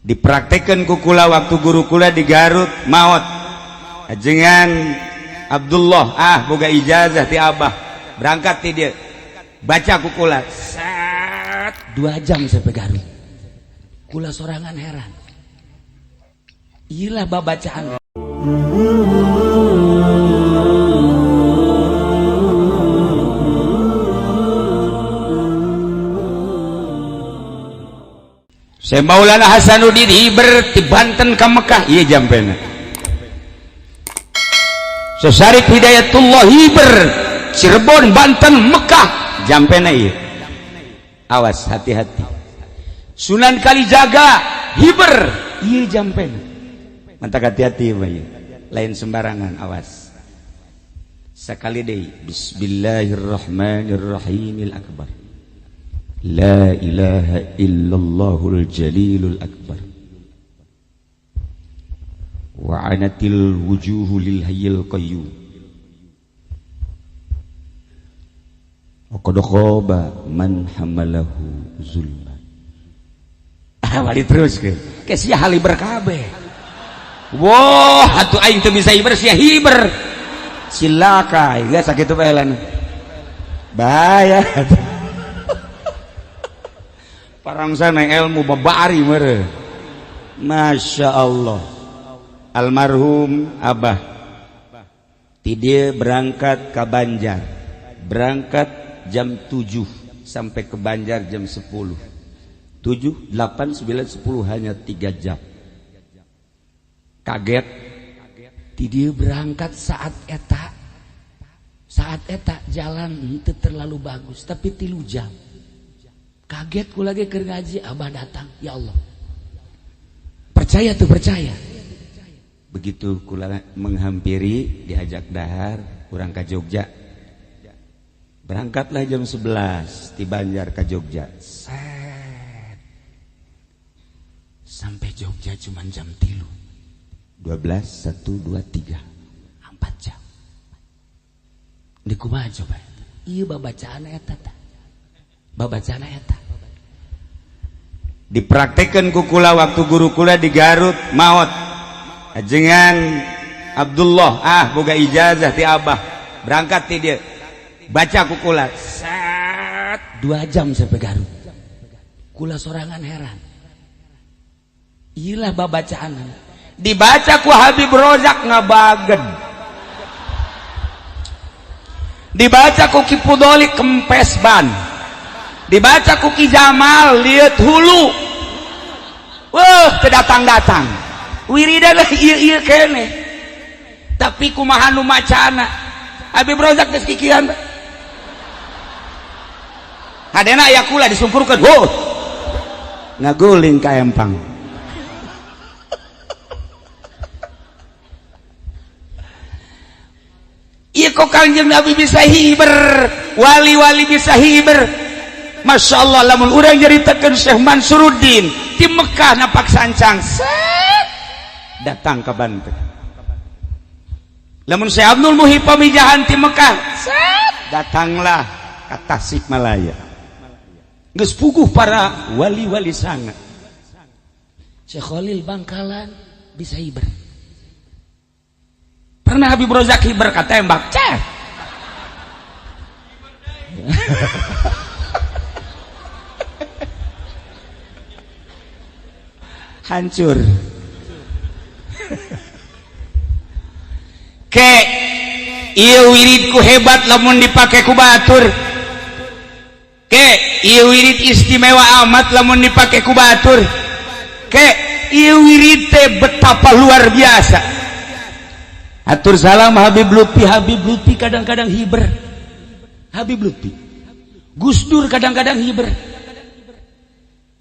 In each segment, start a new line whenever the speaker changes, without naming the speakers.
Dipraktekan ku kula waktu guru kula di Garut maot. Ajengan Abdullah ah boga ijazah ti abah, berangkat ti dia. Baca ku kula set 2 jam sampai Garut. Kula sorangan heran. Iyalah babacaan. Syekh Maulana Hasanuddin hiber di Banten ke Mekah, iya jampena. Syekh Syarif Hidayatullah hiber Cirebon, Banten, Mekah, jampena iya. Awas, hati-hati. Sunan Kalijaga hiber, iya jampena. Mantap, hati-hati iya. Lain sembarangan, awas. Sekali deh, bismillahirrahmanirrahimil akbar. La ilaha illallahul jalilul akbar. Wa anatil wujuhu lil hayyil qayyum. Wa qad khaba man hamalahu zulma. Ah, wali terus ke. Ke sia haliber kabeh. Wah, atuh aing teu bisa hiber sia hiber. Silaka, geus sakitu bae lan. Bahaya. Parang sana ilmu babari mere. Masya Allah. Almarhum Abah ti dia berangkat ke Banjar. Berangkat jam 7 sampai ke Banjar jam 10. 7, 8, 9, 10 hanya 3 jam. Kaget. Ti dia berangkat saat eta. Saat eta jalan henteu terlalu bagus, tapi 3 jam. Kaget ku lagi keur ngaji, Abah datang, ya Allah. Percaya tuh percaya. Begitu kula menghampiri, diajak dahar, kurang ke Jogja. Berangkatlah jam 11 di Banjar ke Jogja. Set. Sampai Jogja cuma jam 3. 12, 1, 2, 3. 4 jam. Di kumaha coba? Ieu babacaan eta tah. Babacana eta. Dipraktekan ku kula waktu guru kula di Garut maot. Ajengan Abdullah ah boga ijazah ti abah, berangkat ti dia. Baca ku kula set 2 jam sampai Garut. Kula sorangan heran. Iyalah babacaan. Dibaca ku Habib Rozak ngabagen. Dibaca ku Ki Pudoli kempes ban. Dibaca ku Ki Jamal lihat hulu. Wah, kedatang-datang. Wiridan lah ieu-ieu kene. Tapi kumaha nu macana? Habib Rozak geus kikian. Hadena aya kula disungkurkeun. Huh. Ngaguling ka empang. Ieu kok Kangjeng Nabi bisa hiber, wali-wali bisa hiber. Masya Allah, lamun urang nyaritakeun Syekh Mansuruddin di Mekah napak sancang, set datang ke Banten. Lamun Syekh Abdul Muhyi pamijahan di Mekah, set datanglah ke Tasikmalaya. Geus puguh para wali-wali sana. Syekh Khalil Bangkalan bisa hiber. Pernah Habib Rozak hiber katembak, cek. Hancur. Ke ieu wiridku hebat lamun dipake ku batur. Ke ieu wirid istimewa amat lamun dipake ku batur. Ke ieu wirid teh betapa luar biasa. Atur salam Habib Lutfi, Habib Lutfi kadang-kadang hiber. Habib Lutfi. Gus Dur kadang-kadang hiber.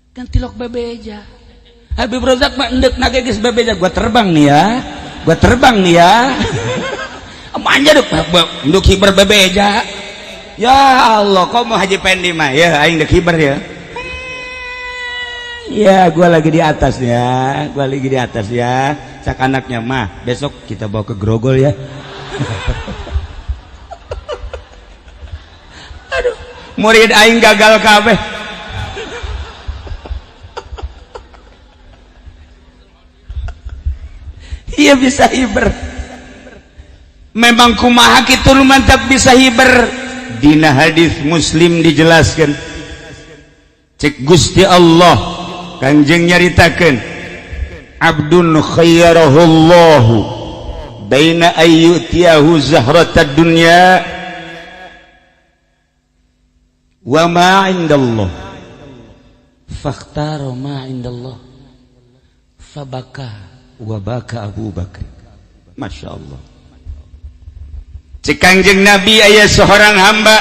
Kan tilok bebeja. Habib Rozak mah endek nage geus bebeja, gua terbang nih ya. Gua terbang nih ya. Manja duk endek hiber bebeja. Ya Allah, kok mau Haji Pendi mah ya aing dek hiber ya. Ya, gua lagi di atas ya. Gua lagi di atas ya. Cak anaknya mah, besok kita bawa ke Grogol ya. Aduh, murid aing gagal kabeh. Iya bisa hiber. Memang kumaha kitu nu mantap bisa hiber. Dina hadis Muslim dijelaskan. Cek Gusti Allah Kanjeng nyaritakeun abdun khayyarahullahu baina ayyutiyahu zahratad dunya wa ma indallah fakhtara ma indallah fabaka wa baka Abu Bakar. Masya Allah. Cek Kangjeng Nabi aya seorang hamba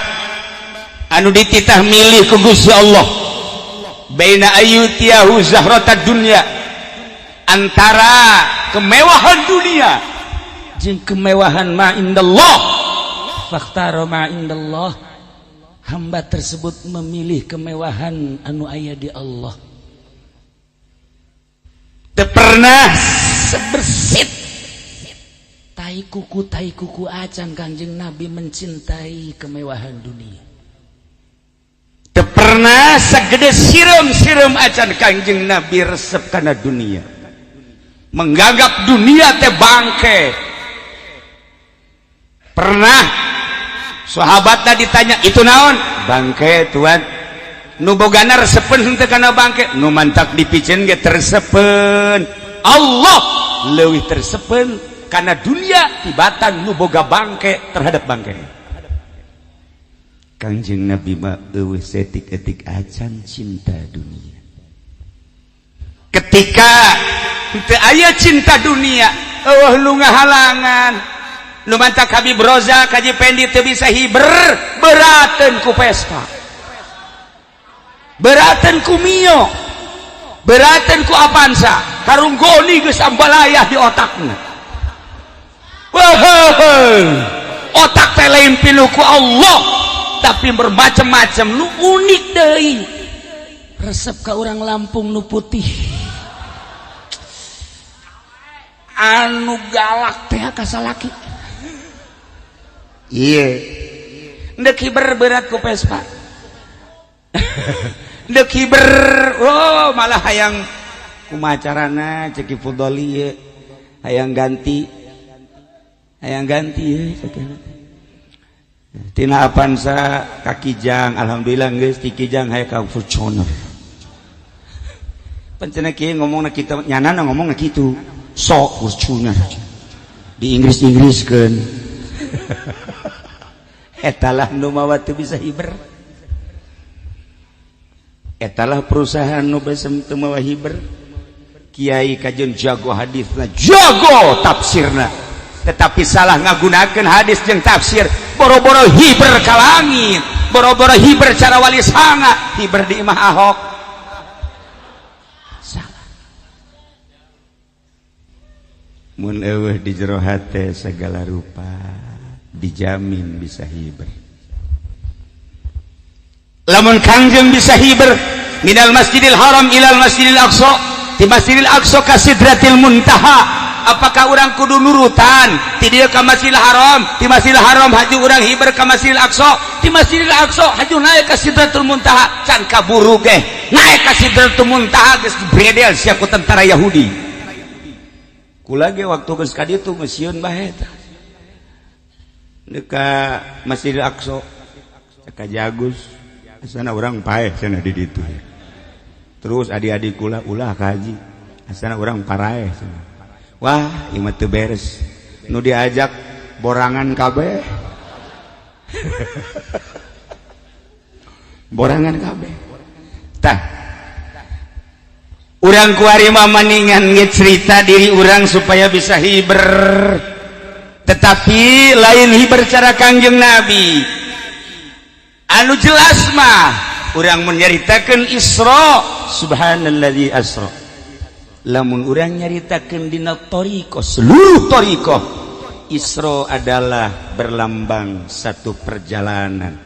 anu dititah milih ku Gusti Allah baina ayyutiyahu zahratad dunya, antara kemewahan dunia jeung kemewahan ma indallah, fakhtara ma indallah, hamba tersebut memilih kemewahan anu aya di Allah. Teu pernah sebersit tai kuku acan Kangjeng Nabi mencintai kemewahan dunia. Teu pernah segede sireum-sireum acan Kangjeng Nabi resep kana dunia, menganggap dunia teh bangke. Pernah sahabatna ditanya, itu naon? Bangke tuan. Nu bogana resepeun henteu kana bangke? Nu mantak dipiceun ge tersepeun. Allah leuwih tersepeun kana dunia tibatan nu boga bangke terhadap bangke. Kangjeng Nabi mah eueuh setik-etik acan cinta dunia. Ketika teu aya cinta dunia, eueuh nu ngahalangan. Nu mantak Habib Roza Kaji Pendi teu bisa hiber, berateun ku Vespa, berateun ku Mio, berateun ku Avanza, karung goni geus ambalayah di otakna. Wah, otak teh lain pilu ku Allah, tapi bermacam-macam. Nu unik deui, resep ka urang Lampung nu putih anu galak teh ka salaki. Iya, ndek hiber berat ku Vespa. Ndek hiber, oh malah hayang kumaha carana cek Fudoli ye, hayang ganti ye cek tina Avanza ka Kijang, alhamdulillah geus ti Kijang hayang ka Fortuner. Pancena kieu ngomongna kitu, nyanana ngomongna kitu, sok Fortuner di Inggris-Inggriskeun. Etalah nu mawa teu bisa hiber. Etalah perusahaan nu besem teu mawa hiber. Kiai kajeun jago hadisna, jago tafsirna, tetapi salah ngagunakeun hadis jeung tafsir. Boro-boro hiber ka langit, boro-boro hiber cara wali sanga, hiber di imah Ahok. Salah. Mun eueuh di jero hate segala rupa dijamin bisa hiber. Lamun Kangjeng bisa hiber minal Masjidil Haram ilal Masjidil Aqsa, di Masjidil Aqsa ka Sidratil Muntaha, apakah urang kudu nurutan ti dieu ka Masjidil Haram, ti Masjidil Haram haju urang hiber ka Masjidil Aqsa, ti Masjidil Aqsa haju naik ka Sidratul Muntaha? Can kaburu ge naik ka Sidratul Muntaha geus dibredel sia ku tentara Yahudi. Kula ge waktu geus ka ditu geus sieun bae eta. Deka Masjidil Aqsa ka Jagus sana orang paeh sana di ditu. Terus adik-adik kula ulah ka haji asana orang paraeh sana. Wah, ieu mah teu beres. Nu diajak borangan kabeh. Borangan kabeh. Tah. Urang kuari mah maningan ge cerita diri urang supaya bisa hiber. Tetapi lain hiber cara Kangjeng Nabi. Anu jelas mah urang menyaritakeun Isra, subhanalladzi asra. Lamun urang nyaritakeun dina thariqah, seluruh thariqah, Isra adalah berlambang satu perjalanan.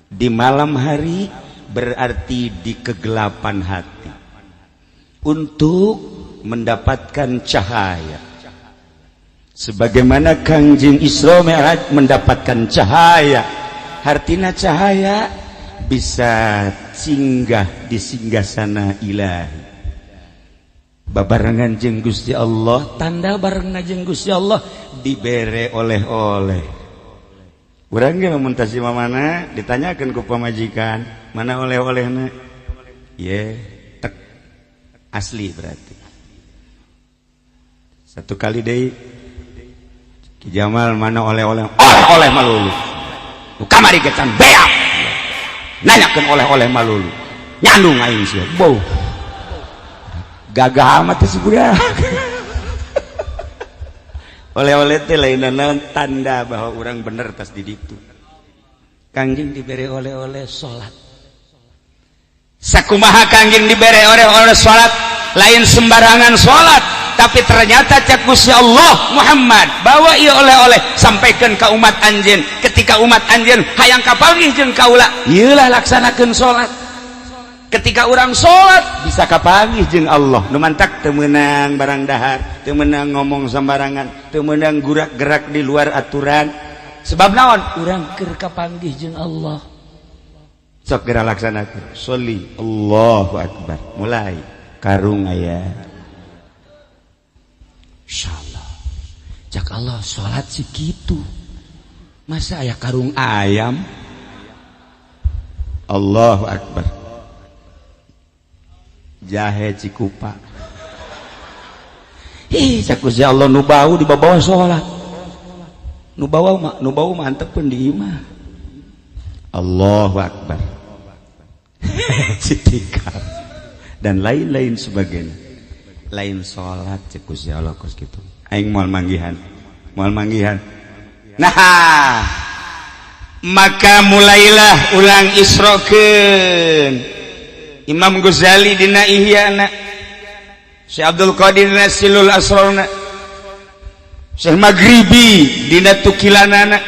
Di malam hari berarti di kegelapan hati untuk mendapatkan cahaya. Sebagaimana Kangjeng Isra Mi'raj mendapatkan cahaya, hartina cahaya bisa singgah di singgasana ilahi. Babarengan jeung Gusti Allah, tanda bareng jeung Gusti Allah dibere oleh-oleh. Urang ge lamun tas mana ditanyakeun ku pamajikan, mana oleh-olehna? Ye, tek asli berarti. Satu kali deui, Ki Jamal, mana oleh-oleh? Oleh-oleh malulu. Nu kamari ge can beak. Nanyakeun oleh-oleh malulu. Nyandung aing sia. Bau. Gagah amat si budak. Oleh-oleh teh lain naon, tanda bahwa orang bener tas di ditu. Kangjeng dibere oleh-oleh salat. Sakumaha Kangjeng dibere oleh-oleh salat? Lain sembarangan salat, tapi ternyata cek Gusti Allah, "Muhammad, bawa ieu oleh-oleh, sampaikan ke umat anjeun. Ketika umat anjeun hayang kapanggih jeung kaula, ieu lah, laksanakeun salat." Ketika orang salat bisa kapanggih jeung Allah. Nu mantak teu meunang barang dahar, teu meunang ngomong sembarangan, teu meunang gerak-gerak di luar aturan. Sebab naon? Urang keur kapanggih jeung Allah. Sok geura laksanakeun. Sholli, Allahu akbar, mulai karung aya. Insyaallah, cak Allah, salat sih kitu, masa aya karung ayam? Allahu akbar, jahe Cikupa. Ih, cak Gusti Allah, nu bau dibawa salat, nu bawa mah, nu bau mah antepeun di imah. Allahu akbar, sitikar dan lain-lain sebagainya. Lain salat, cek Gusti Allah kos kitu, aing moal manggihan, moal manggihan. Nah, maka mulailah ulang isrokeun. Imam Ghazali dina Ihyana, Syekh Abdul Qadir dina Silul Asrarna, Syekh Maghribi dina Tukilanana,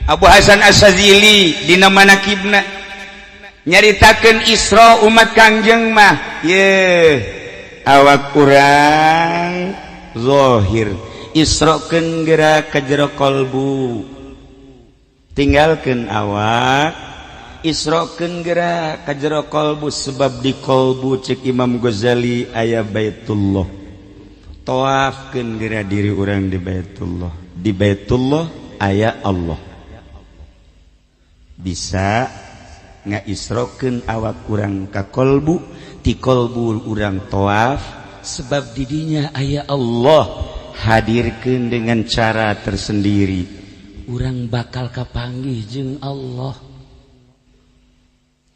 Abu Hasan Asy-Syadzili dina Manakibna nyaritakeun Isra umat Kangjeng mah ye awak urang zahir, isrokeun geura ka jero kolbu, tinggalkeun awak, isrokeun geura ka jero kolbu, sebab di kolbu, cek Imam Ghazali, aya Baitullah. Tawafkeun geura diri urang di Baitullah. Di Baitullah aya Allah. Bisa ngaisrokeun awak urang ka kolbu, ti kolbu urang tawaf, sebab didinya aya Allah. Hadirkeun dengan cara tersendiri, urang bakal kapanggih jeung Allah.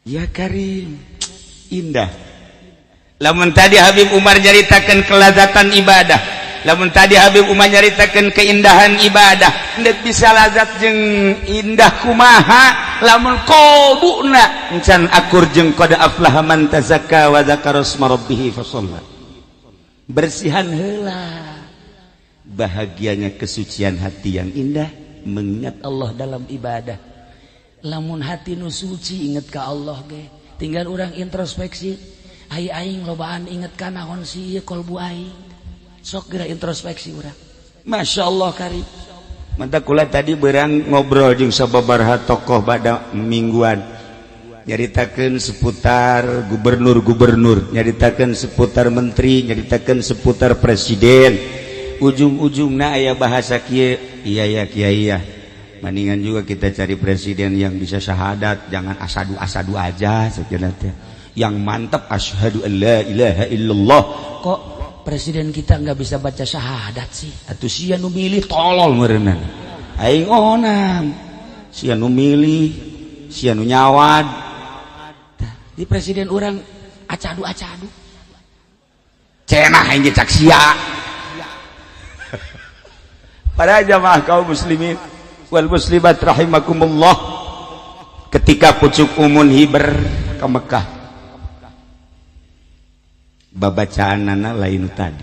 Ya Karim, indah. Lamun tadi Habib Umar nyaritakan kelazatan ibadah, lamun tadi Habib Umar nyaritakan keindahan ibadah, ndek bisa lazat jeung indah kumaha lamun kolbuna encan akur jeung qad aflaha man tazakka wa dzakara asma rabbih fasalla. Bersihan heula bahagianya kesucian hati yang indah mengingat Allah dalam ibadah. Lamun hati nu suci inget ka Allah ge, tinggal urang introspeksi, ai aing lobaan inget ka naon sih ieu kolbu aing? Sok geura introspeksi urang. Masya Allah karim. Mantap, kula tadi berang ngobrol jeung sababaraha tokoh pada mingguan, nyaritakeun seputar gubernur-gubernur, nyaritakeun seputar menteri, nyaritakeun seputar presiden. Ujung-ujungna aya bahasa kieu, "Iya ya, kiai ya, mendingan juga kita cari presiden yang bisa syahadat, jangan asadu asadu aja sekian teh, yang mantap asyhadu an la ilaha illallah. Kok presiden kita nggak bisa baca syahadat sih? Atuh sia nu milih tolol meureunna. Aing onam, sia nu milih, sia nu nyawad." Tah, di presiden orang acadu acadu cenah, aing ge cak sia. Para jamaah kaum muslimin wal muslimat rahimakumullah, ketika pucuk umun hiber ke Mekah, babacaanana lain tadi,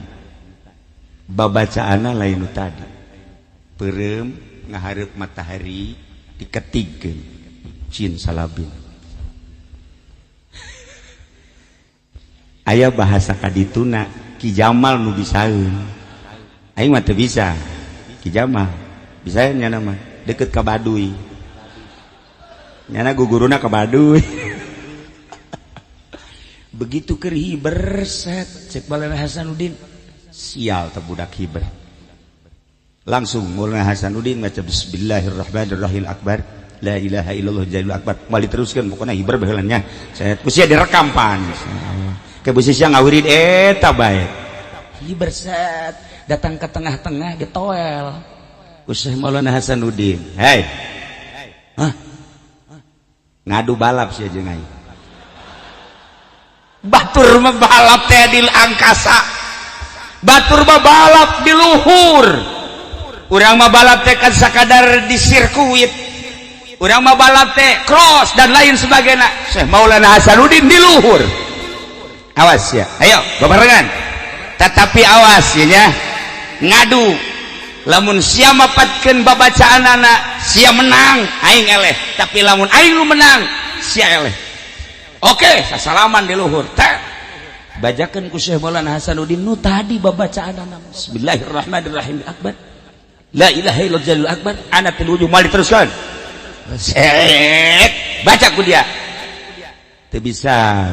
babacaanana lain tadi. Peureum ngahareup matahari, diketikkeun cin salabin. Aya bahasa kadituna, Ki Jamal nu bisaeun, aing mah teu bisa. Ki Jamal bisa nya, mah deket ka Baduy, nyana guguruna ka Baduy. Begitu keur hiber, set, cek Maulana Hasanuddin, "Sial teh budak hiber." Langsung Maulana Hasanuddin maca bismillahirrahmanirrahim, akbar, la ilaha illallah jalil akbar. Moal diteruskeun, pokoknya hiber baheula nya. Saya ku sia direkam pan. Ke bisi sia ngawirid eta bae. Hiber, set, datang ke tengah-tengah, ditoel ku Syekh Maulana Hasanuddin, "Hei, hah, ngadu balap sia jeung aing. Batur mah balap teh di angkasa, batur mah balap di luhur. Urang mah balap teh kan sakadar di sirkuit, urang mah balap teh cross dan lain sebagainya. Syekh Maulana Hasanuddin di luhur. Awas ya, ayo babarengan, tetapi awas ya nya, ngadu. Lamun sia mapatkeun babacaan anak, sia menang, aing eleh. Tapi lamun aing nu menang, sia eleh." Oke, sasalaman di luhur teh, bacakeun ku Syekh Maulana Hasanuddin nu tadi babacaan anak, bismillahirrahmanirrahim, akbar, la ilaha illallah jalil akbar, ana wujuh. Moal diteruskan. Set, baca ku dia, teu bisa,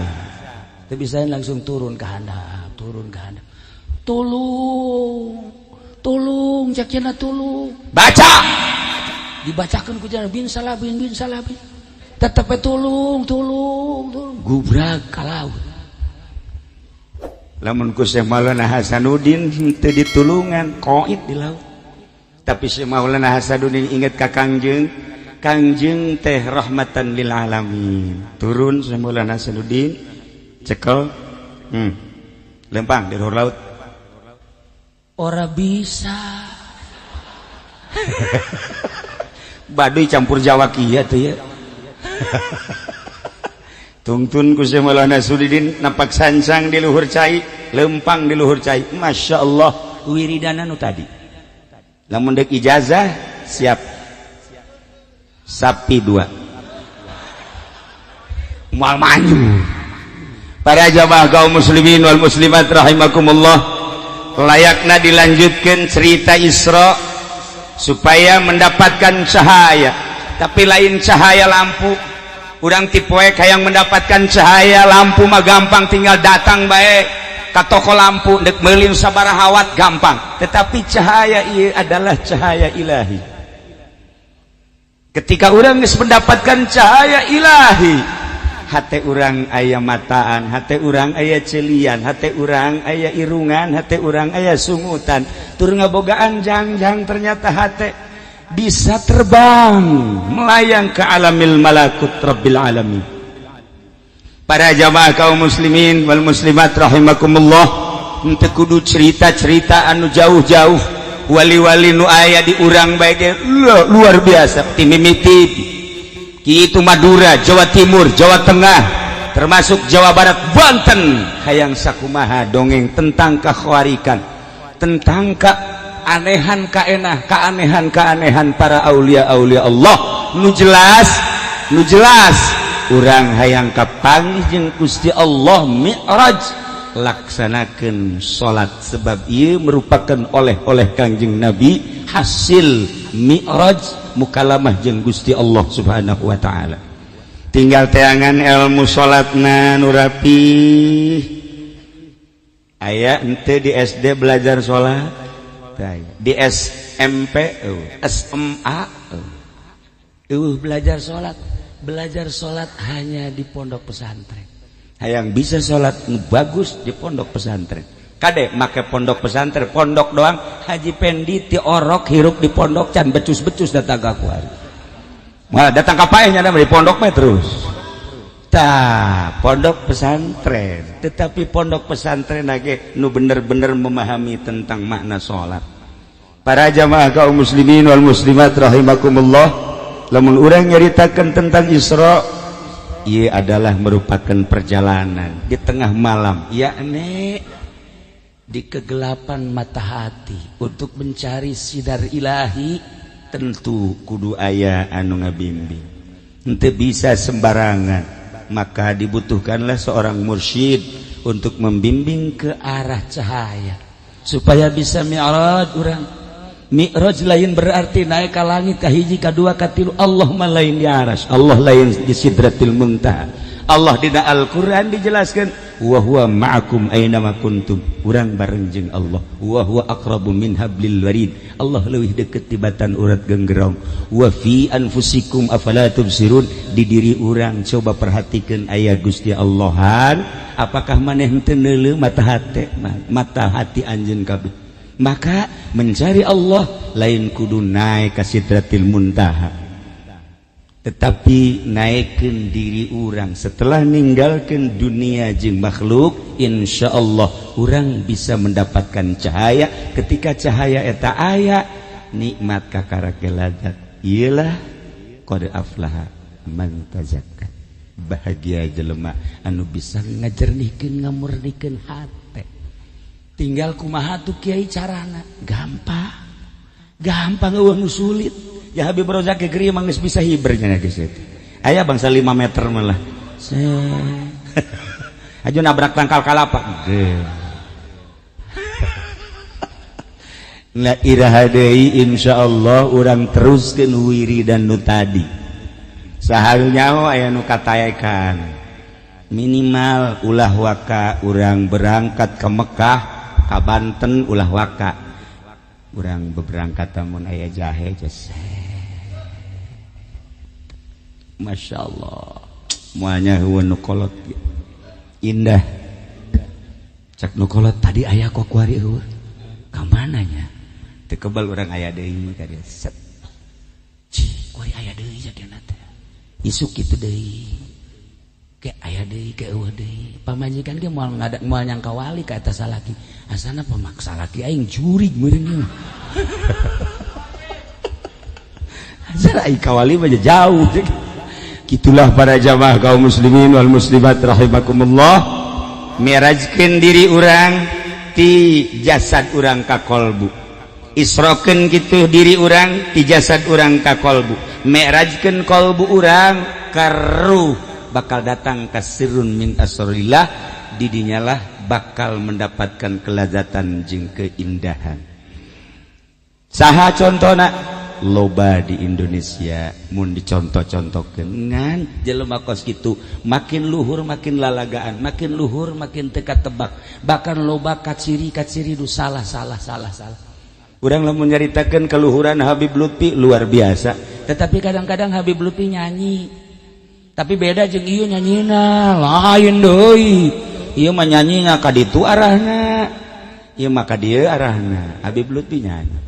teu bisa, langsung turun ke handap, turun ke handap. "Tolong, tolong," cek cenah, "tolong." Baca, dibacakan ku cenah bin salabin bin salabin, tetep "Tolong, tolong, tolong." Gubrak ka laut. Lamun ku Syekh Maulana Hasanuddin teu ditulungan, koit di laut. Tapi Syekh Maulana Hasanuddin inget ka Kangjeng. Kangjeng teh rahmatan lil alamin. Turun Syekh Maulana Hasanuddin, cekel, lempang di luar laut. Ora bisa. Baduy campur Jawa kieu tuh ya. Tungtun ku Syekh Maulana Hasanuddin napak sancang di luhur cai, lempang di luhur cai. Masya Allah, wiridana nu tadi. Lamun dek ijazah siap, sapi dua, moal maju. Para jamaah kaum muslimin wal muslimat rahimakumullah, layakna dilanjutkan cerita Isra supaya mendapatkan cahaya, tapi lain cahaya lampu. Urang tipoek hayang mendapatkan cahaya lampu mah gampang, tinggal datang baik ke toko lampu, dek meuli sabaraha watt gampang. Tetapi cahaya ieu adalah cahaya ilahi. Ketika urang geus mendapatkan cahaya ilahi, hate urang aya mataan, hate urang aya celian, hate urang aya irungan, hate urang aya sungutan, tur ngabogaan jangjang. Ternyata hate bisa terbang melayang ke alamil malakut rabbil alamin. Para jamaah kaum muslimin wal muslimat rahimakumullah, henteu kudu cerita-cerita anu jauh-jauh. Wali-wali nu aya di urang bae luar biasa, ti mimiti kitu Madura, Jawa Timur, Jawa Tengah, termasuk Jawa Barat, Banten. Hayang sakumaha dongeng tentang kekhawarikan, tentang keanehan, kaenah, keanehan, keanehan para aulia, aulia Allah. Nu jelas, nu jelas, urang hayang kapanggih jeung Gusti Allah, Mi'raj, laksanakan salat, sebab ia merupakan oleh-oleh Kangjeng Nabi hasil Mi'raj, mukalamah jeung Gusti Allah Subhanahu wa taala. Tinggal teangan ilmu salatna nu rapi. Aya ente di SD belajar salat? Di SMP, oh, SMA, oh. Belajar salat, belajar salat hanya di pondok pesantren. Hayang bisa salat bagus di pondok pesantren. Kade, make pondok pesantren, pondok doang. Haji Pendi ti orok hirup di pondok can becus-becus datang ka kuari. Mah datang ka paehnya di pondok mah terus. Tah, pondok pesantren, tetapi pondok pesantren lagi nu bener-bener memahami tentang makna salat. Para jamaah kaum muslimin wal muslimat rahimakumullah, lamun urang nyaritakeun tentang Isra, ia adalah merupakan perjalanan di tengah malam, yakni di kegelapan mata hati untuk mencari sinar ilahi. Tentu kudu aya anu ngabimbing, henteu bisa sembarangan. Maka dibutuhkanlah seorang mursyid untuk membimbing ke arah cahaya supaya bisa mi'raj. Urang mi'raj lain berarti naik ke langit ka hiji, ka dua, ka tilu. Allah mah lain di aras, Allah lain di sidratil muntaha. Allah dina Al-Qur'an dijelaskan wa huwa ma'akum aina ma kuntum, urang bareng jeung Allah. Wa huwa aqrabu min hablil warid, Allah leuwih deukeut tibatan urat genggerong. Wa fi anfusikum afala tubsirun, di diri urang coba perhatikan aya Gusti Allahan, apakah maneh teu neuleuh mata hati, mata hati anjeun kabeh. Maka mencari Allah lain kudu naik ka Sidratil Muntaha, tetapi naikkan diri orang setelah ninggalkan dunia jeung makhluk. Insya Allah orang bisa mendapatkan cahaya. Ketika cahaya eta aya, nikmat kakara kelazat. Iyalah qad aflaha man tazakka, bahagia jelema anu bisa ngajernihkeun, ngamurnikeun hate. Tinggal kumaha tuh, Kiai, carana? Gampang, gampang, eueuh nu sulit. Ya, Habib Rozak ge emang geus bisa hibernya geus itu. Aya bangsa 5 meter malah. Aja nabrak tangkal kalapa. Nah, iraha deui? Insyaallah urang teruskeun wiridan nu tadi. Saha nyaho aya nu kataekan. Minimal ulah waka urang berangkat ke Mekah, ka Banten, ulah waka urang beberangkat mun aya jahe jese. Masya Allah, semuanya huwa nukolot indah. Cak nukolot tadi aya kok kuari eueuh ka mananya, teu kebal urang aya deui ka dieu. Set, cih, kuari aya deui jadina teh, isuk kitu deui ke aya deui, ke eueuh deui. Pamajikan ge moal ngada, moal nyangka wali ka eta salaki, asana pemaksa laki aing jurig meureun ieu. Asana aing kawali mah jauh. Gitulah para jamaah kaum muslimin wal muslimat rahimakumullah, mirajkeun diri urang ti jasad urang ka kolbu, isrokeun kitu diri urang ti jasad urang ka kolbu, mi'rajkeun kolbu urang ka ruh, bakal datang ka sirrun min asrorillah. Didinyalah bakal mendapatkan kelazatan jeung keindahan. Saha contona? Loba di Indonesia mun dicontoh-contohkeun, ngan jelema kos kitu makin luhur makin lalagaan, makin luhur makin teka tebak, bahkan loba kaciri-kaciri du salah, salah, salah, salah. Urang lamun nyaritakeun keluhuran Habib Lutfi luar biasa, tetapi kadang-kadang Habib Lutfi nyanyi, tapi beda jeung ieu nyanyina, lain deui. Ieu mah nyanyina ka ditu arahna, ieu mah ka dieu arahna. Habib Lutfi nyanyi,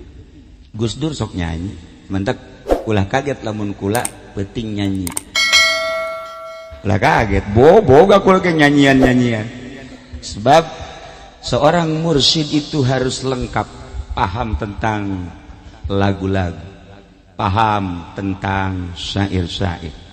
Gus Dur sok nyanyi, mentak ulah kaget lamun kula penting nyanyi, ulah kaget boga kula ke nyanyian nyanyian. Sebab seorang mursyid itu harus lengkap, paham tentang lagu-lagu, paham tentang syair-syair.